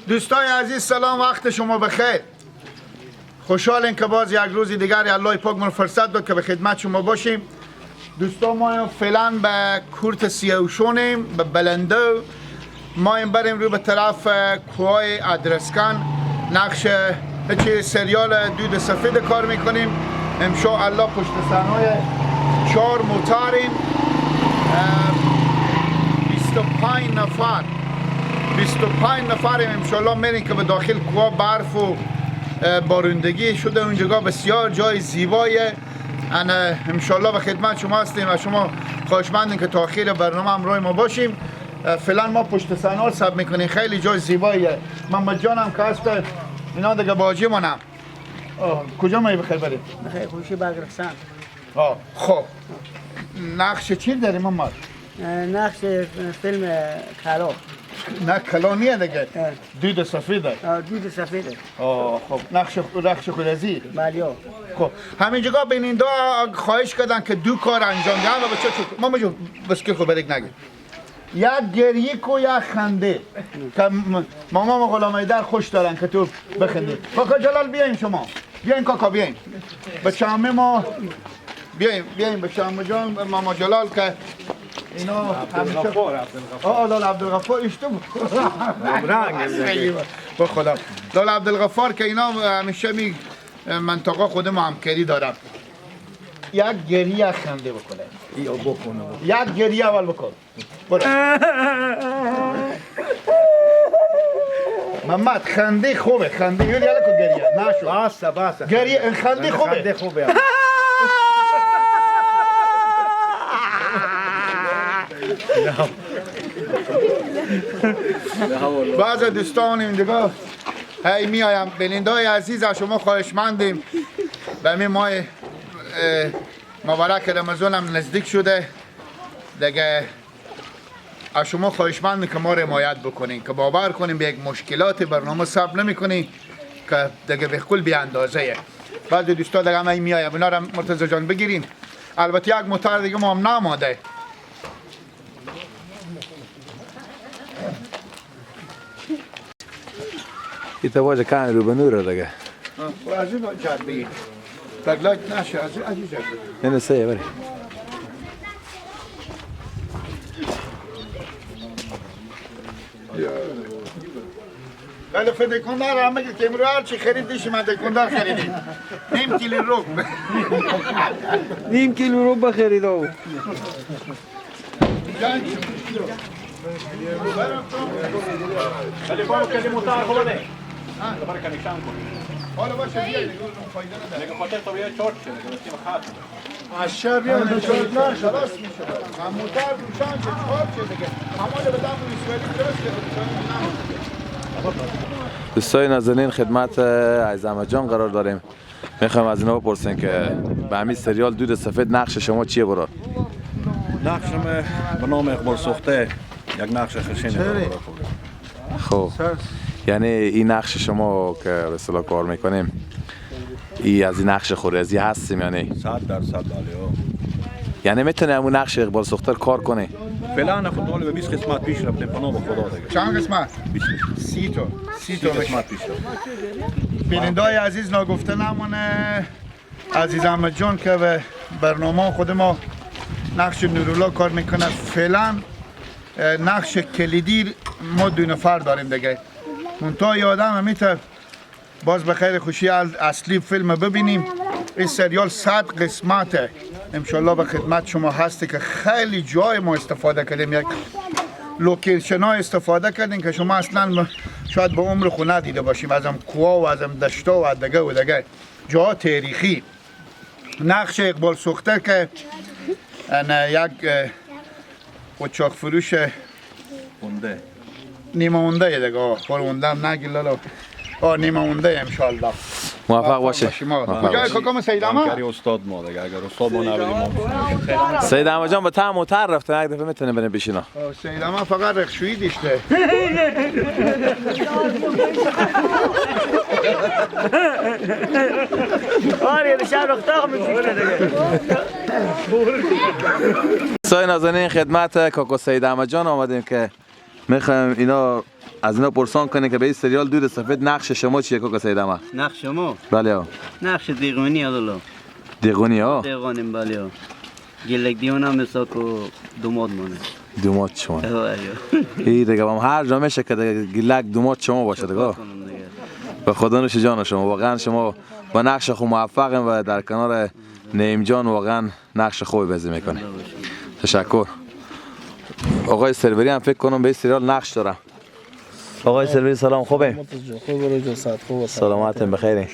دوستای عزیز سلام، وقت شما بخیر. خوشحالیم که باز یک روز دیگر الله پاک من فرصت داد که به خدمت شما باشیم. دوستان ما فعلا به کورت سیاوشونیم، به بلندو. ما این بریم رو به طرف کوهای ادرسکن، نقش چه سریال دود سفید کار میکنیم. انشاءالله پشت صحنه 4 موتاریم، 25 نفر، 25 نفریم انشاءالله میریم که به داخل کوه برف و بارندگی شده اونجا، بسیار جای زیبایه. انشاءالله به خدمت شما هستیم و شما خواهشمندیم که تا آخر برنامه همراه ما باشیم. فعلا ما پشت صحنه سب میکنیم، خیلی جای زیباییه. محمد جانم که هست، اینا دیگه باجی منم. کجا می بخیر بریم؟ بخیر خوشی برگرسان. خب نقش چی داریم محمد؟ نقش فیلم کلا. نه کلا نیه دیگه، دود سفیده. دود سفیده. خب نقش خودزی. بله. خب همینجا بیننده خواهش کردن که دو کار انجام دهن و بچه چون ماما جون بسکل خود برک نگه، یک گریه کو یک خنده که ماما غلام حیدر خوش دارن که تو بخندی. کاکا جلال بیاین، شما بیاین، کاکا بیاین بچه همه ما بیاین، بیاین بچه همه جان. ماما جلال که اینا عبدالغفار، عبدالغفار. لالا عبدالغفار اشتو رنگ با خدا. لالا عبدالغفار که اینا همیشه می منطقه خود ما همکاری دارم. یک گریه خنده بکنه یا بکنه، یک گریه اول بکن. برو محمد، خنده خوبه، خنده یه یالا کو گریه نشو. باسه باسه گریه خنده خوبه، خنده خوبه. بعض دوستان این دیگه هی میایم. بینندای عزیز از شما خواهشمندیم، به می ماه مبارک رمضان هم نزدیک شده دیگه، از شما خواهشمندیم که ما رو حمایت بکنین، که باور کنیم به یک مشکلات برنامه صبر نمیکنیم که دیگه به کل بی اندازه. بعض دوستا دیگه هم میایم، اینا رو مرتضی جان بگیریم. البته یک موتر دیگه ما هم نماده. ایتا واجه کان رو به نور دیگه. از این جد بگیر. بگلایت نشه، از این جد بگیر. نه سه بری. ولی فدکوندار همه که امروز هر چی خریدیش من دکوندار خریدیم. نیم کیلو روب. نیم کیلو روب بخریدم. ولی بارو کلی موتار خونه. دوباره کنکشن کن. حالا باشه بیای دیگه، فایده نداره. دیگه خاطر تو بیا چارت شه دیگه تیم خط. از شب یا نه خلاص میشه. موتور روشن چه چهار چه دیگه. همون به دم اسرائیلی درست کرده. دوستای نازنین خدمت عزیز احمد جان قرار داریم. میخوایم از اینا بپرسیم که به همین سریال دود سفید نقش شما چیه برات؟ نقشم به نام اقبال سوخته، یک نقش خشن. خب یعنی این نقش شما که به اصطلاح کار میکنیم ای از این نقش خورزی هستیم یعنی 100% عالی. یعنی میتونه همون نقش اقبال سوخته کار کنه؟ فعلا خود حالا به 20 قسمت پیش رفتیم، پناه به خدا دیگه. چند قسمت؟ 20. 30 تا. 30 تا قسمت پیش رفتیم. بینندای عزیز ناگفته نمونه عزیز احمد جان که به برنامه خود ما نقش نورولا کار میکنه. فعلا نقش کلیدی ما 2 نفر داریم دیگه. منتها یادم همیته باز به خیر خوشی اصلی فیلم ببینیم. این سریال 100 قسمته انشالله به خدمت شما هستی که خیلی جای ما استفاده کردیم، یک لوکیشن ها استفاده کردیم که شما اصلا شاید به عمر خود ندیده باشیم، ازم کوها و ازم دشتا و دیگه و دیگه جا تاریخی. نقش اقبال سوخته که یک اچاق فروش مونده نیمه مونده دیگه، خور مونده هم نگی لالا، نیمه مونده انشالله. موفق باشه. کجای کاکام سید احمد؟ استاد ما دیگه، اگر استاد ما نبودیم ما سید احمد جان با طعم و تر رفتن، یک دفعه میتونه بریم بشینا. سید احمد فقط رخشویی داشته. آره بشار اختاق می‌کشه دیگه. سای نازنین خدمت کاکا سید احمد جان آمدیم که میخوایم اینا از اینا پرسان کنه که به این سریال دود سفید نقش شما چیه کوکا سید احمد؟ نقش شما؟ بله ها. نقش دیگونی الله. دیگونی ها؟ دیگونیم بله ها. گلک دیونا مثل کو دوماد مونه. دوماد شما. این دیگه هم هر جا میشه که گلک دوماد شما باشه دیگه. به خدا نوش جان شما، واقعا شما با نقش خوب موفقیم و در کنار نعیم جان واقعا نقش خوبی بازی میکنه. تشکر. آقای سروری هم فکر کنم به این سریال نقش داره. آقای سروری سلام، خوبه؟ خوب، سلامتتون بخیر.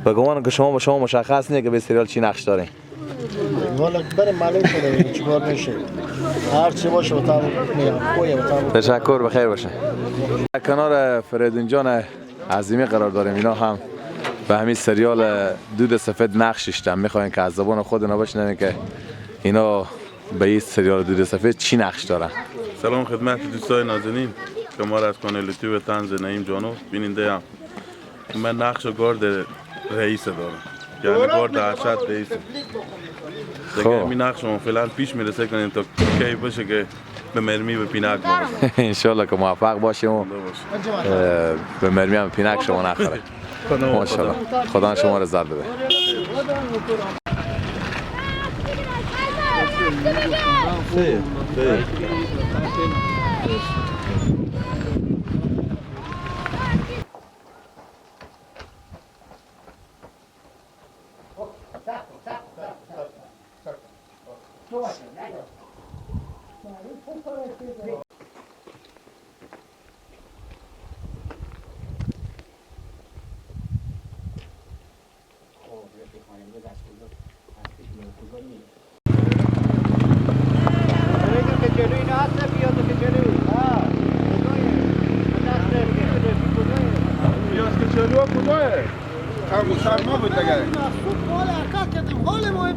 به گمان که شما با شما مشخص نیه که به سریال چی نقش داره. والا برای معلوم شده چیکار میشه. هر چی باشه بتا میگم خوبه بتا. تشکر، بخیر باشه. در کنار فریدون جان عظیمی قرار داریم. اینا هم به همین سریال دود سفید نقش داشتن. میخواین که از زبان خود اینا بشنویم که اینا به این سریال دود سفید چی نقش دارن. سلام خدمت دوستای نازنین که ما را از کانال یوتیوب طنز نعیم جانو بیننده هم. من نقش گارد رئیس دارم، یعنی گارد ارشد رئیس. دیگه می نقش ما فعلا پیش میرسه کنیم تا کی باشه که به مرمی به پینک باشه. انشالله که موفق باشیم و به مرمی هم پینک شما نخوره. ماشاءالله، خدا شما رو زد بده.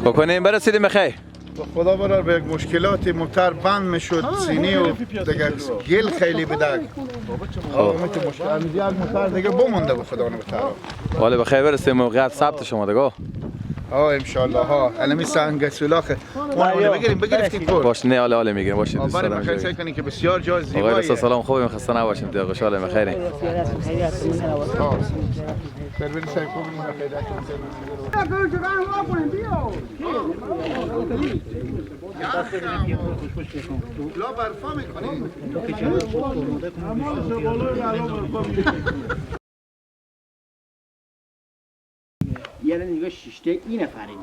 بکنیم برسیدیم بخیر. خدا برار به یک مشکلات موتر بند میشد سینی و دیگه گل خیلی بده. خب مشکل یک موتر دیگه بمونده به خدا نبتر. والا بخیر برسیم موقعیت ثبت شما دیگه. ها ان شاء الله ها. الان سنگ سولاخ اون بگیریم بگیریم پول. باش نه حالا حالا میگیریم باشه. دوست دارم بخیر سعی کنین که بسیار جای زیبایی. آقای رسا سلام، خوبیم، خسته نباشیم دیگه، خوشحالیم، بخیریم. لا برفا میکنیم. یه نگاه شیشته این نفره میایه،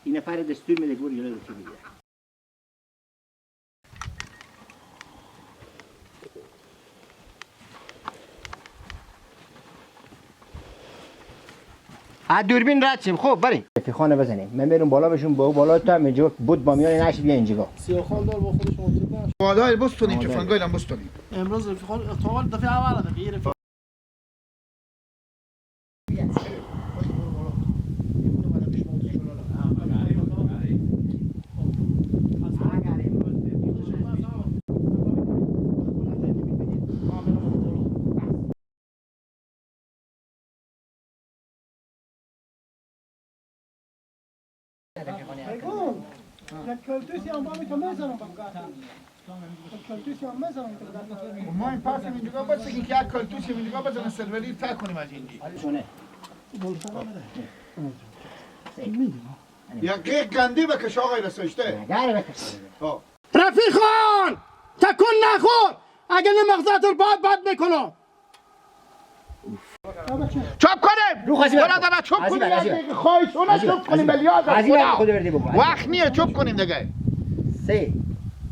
این نفر دستور میده که برو جلوی رفیق بگیره. از دوربین رد شیم. خب بریم رفیقانه بزنیم. من برم بالا بشون با بالا تا اینجا بود با میان نش بیا اینجا. سیاخان دار با خودش موجود نش. وادای بستونیم تفنگای هم بستونیم. امروز رفیقان تا دفعه اول دیگه رفیق ما این پس اینجا باشه که یک کالتوس اینجا بزنه سروری تا کنیم از اینجا. یک گندی بکش آقای رسوشته. رفیقان تکون نخور، اگه نه مغزت رو باد باد میکنم. چاپ کنیم برادر، چاپ کنیم خواهش اون چاپ کنیم بلیاز وقت نیه، چاپ کنیم دیگه. 3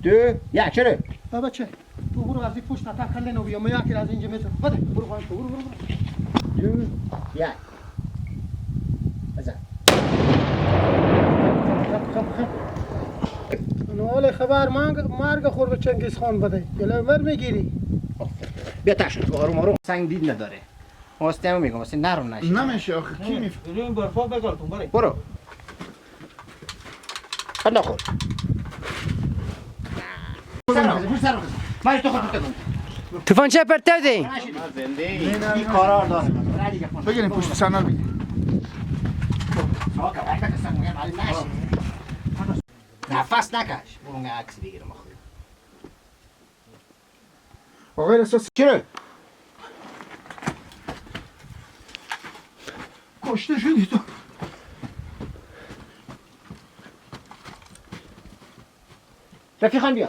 2 1 چرا بابا چه تو برو از این پشت تا کله نو بیا، ما یکی از اینجا میتونم بده. برو خواهش برو برو 2 1 بزن. نو خبر مرگ خور به چنگیز خان بده، جلو مر میگیری. بیا تاشو آروم آروم، سنگ دید نداره. واسه میگم واسه نرم نشه. نمیشه آخه کی می بریم برفا بگالتون بریم. برو. خدا خور. تفنگچه پرته دی. این قرار داره. بگیریم پشت سنال بگیریم. نفس نکش. برو عکس بگیرم آخه. آقای رسا چرا؟ کشته شدی تو. رفیق خان بیا.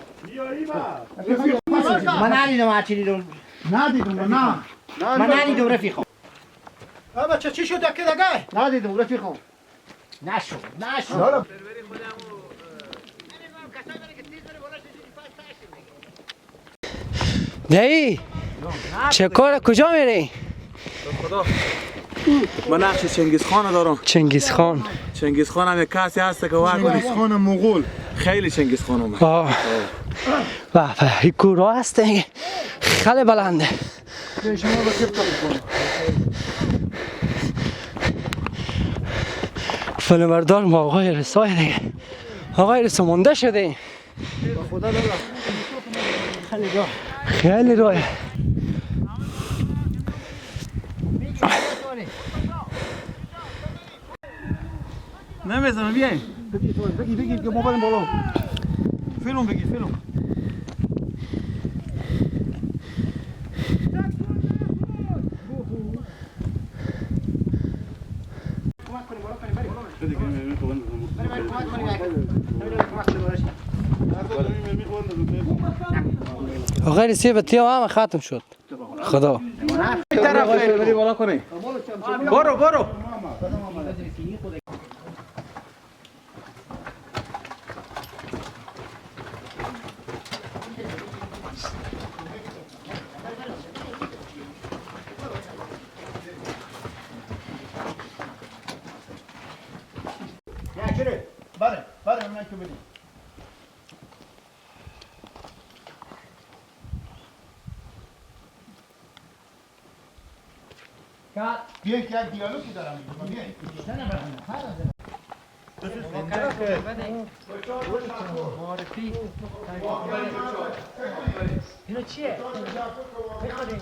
من ندیدم هرچی دیدم. ندیدم نه. من ندیدم رفیق خان. بچه چی شد دکه دگه؟ ندیدم رفیق خان. نشد نشد. دایی چه کار کجا میری؟ خدا من نقش چنگیز خان دارم. چنگیز خان. چنگیز خان هم یک کسی هست که ور کنی. چنگیز خان مغول. خیلی چنگیز خان اومد. به به این کوه هست خیلی بلنده. شما به فیلمبردار ما آقای رسای دیگه. آقای رسا مونده شده. خدا خیلی راه. نمیزنم بیاین. بگی بگی که ما بریم بالا. فیلم بگی فیلم. آقای رسی به تیم هم ختم شد. خدا. طرف بالا کنی. برو برو. بله بله من که بدیم. بیاین که یک دیالوگی دارم بیاین. اینو چیه؟ میخوری؟